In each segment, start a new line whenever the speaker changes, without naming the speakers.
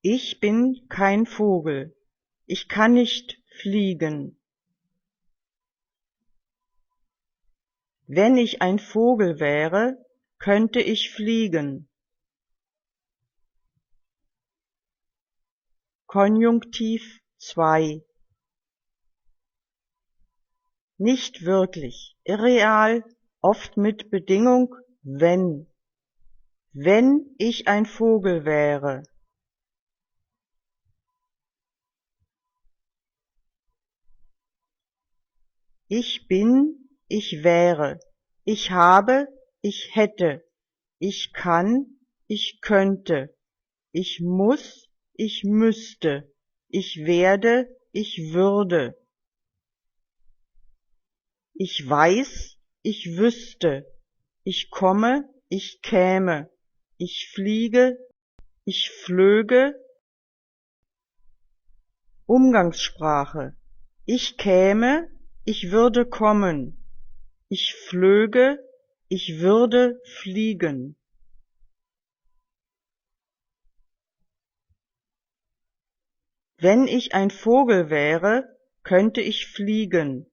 Ich bin kein Vogel. Ich kann nicht fliegen. Wenn ich ein Vogel wäre, könnte ich fliegen. Konjunktiv 2. Nicht wirklich, irreal, oft mit Bedingung wenn. Wenn ich ein Vogel wäre. Ich bin, ich wäre. Ich habe, ich hätte. Ich kann, ich könnte. Ich muss, ich müsste. Ich werde, ich würde. Ich weiß, ich wüsste. Ich komme, ich käme. Ich fliege, ich flöge. Umgangssprache. Ich käme, ich würde kommen. Ich flöge, ich würde fliegen. Wenn ich ein Vogel wäre, könnte ich fliegen.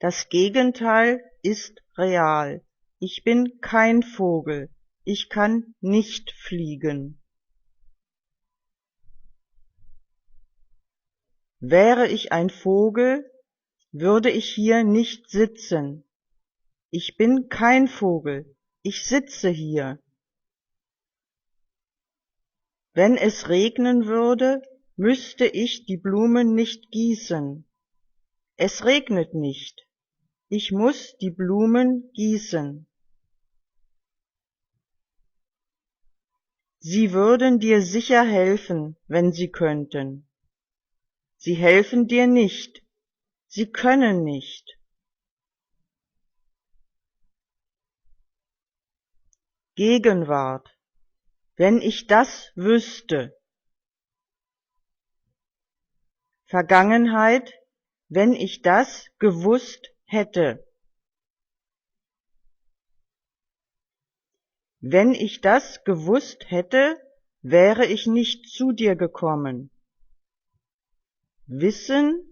Das Gegenteil ist real. Ich bin kein Vogel. Ich kann nicht fliegen. Wäre ich ein Vogel, würde ich hier nicht sitzen. Ich bin kein Vogel. Ich sitze hier. Wenn es regnen würde, müsste ich die Blumen nicht gießen. Es regnet nicht. Ich muss die Blumen gießen. Sie würden dir sicher helfen, wenn sie könnten. Sie helfen dir nicht. Sie können nicht. Gegenwart. Wenn ich das wüsste. Vergangenheit. Wenn ich das gewusst hätte. Wenn ich das gewusst hätte, wäre ich nicht zu dir gekommen. Wissen,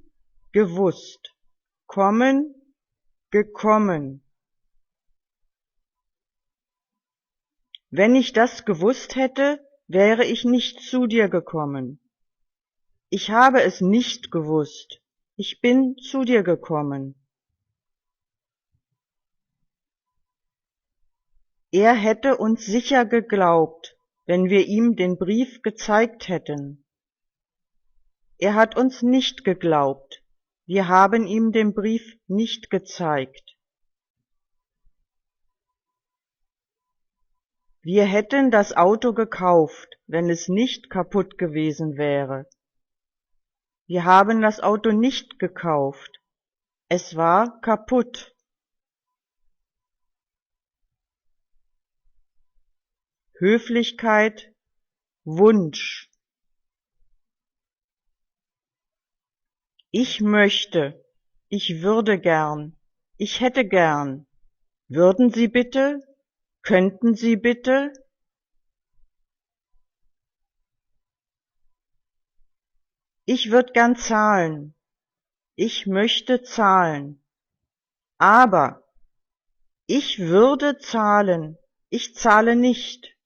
gewusst. Kommen, gekommen. Wenn ich das gewusst hätte, wäre ich nicht zu dir gekommen. Ich habe es nicht gewusst. Ich bin zu dir gekommen. Er hätte uns sicher geglaubt, wenn wir ihm den Brief gezeigt hätten. Er hat uns nicht geglaubt. Wir haben ihm den Brief nicht gezeigt. Wir hätten das Auto gekauft, wenn es nicht kaputt gewesen wäre. Wir haben das Auto nicht gekauft. Es war kaputt. Höflichkeit, Wunsch. Ich möchte, ich würde gern, ich hätte gern. Würden Sie bitte? Könnten Sie bitte? Ich würd gern zahlen. Ich möchte zahlen. Aber ich würde zahlen. Ich zahle nicht.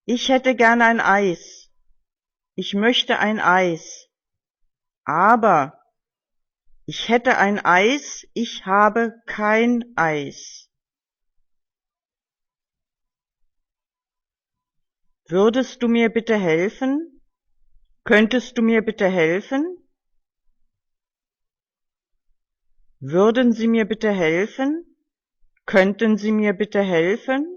Ich hätte gern ein Eis. Ich möchte ein Eis. Aber ich hätte ein Eis, ich habe kein Eis. Würdest du mir bitte helfen? Könntest du mir bitte helfen? Würden Sie mir bitte helfen? Könnten Sie mir bitte helfen?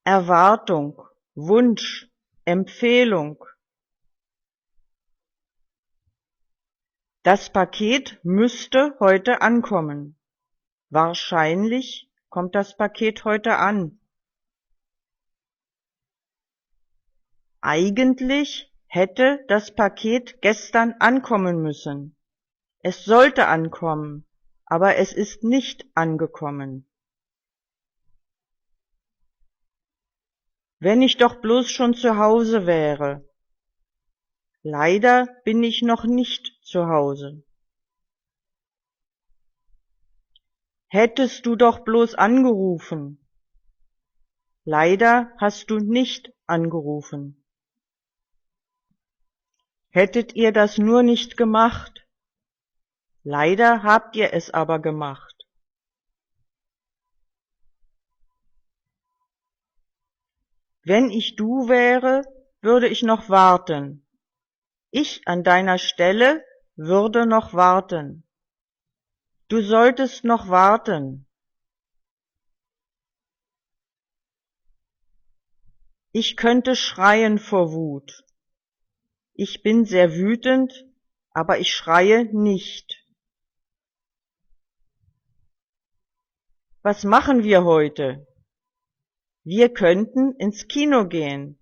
Erwartung, Wunsch, Empfehlung. Das Paket müsste heute ankommen. Wahrscheinlich kommt das Paket heute an. Eigentlich hätte das Paket gestern ankommen müssen. Es sollte ankommen, aber es ist nicht angekommen. Wenn ich doch bloß schon zu Hause wäre. Leider bin ich noch nicht zu Hause. Hättest du doch bloß angerufen. Leider hast du nicht angerufen. Hättet ihr das nur nicht gemacht. Leider habt ihr es aber gemacht. Wenn ich du wäre, würde ich noch warten. Ich an deiner Stelle würde noch warten. Du solltest noch warten. Ich könnte schreien vor Wut. Ich bin sehr wütend, aber ich schreie nicht. Was machen wir heute? Wir könnten ins Kino gehen.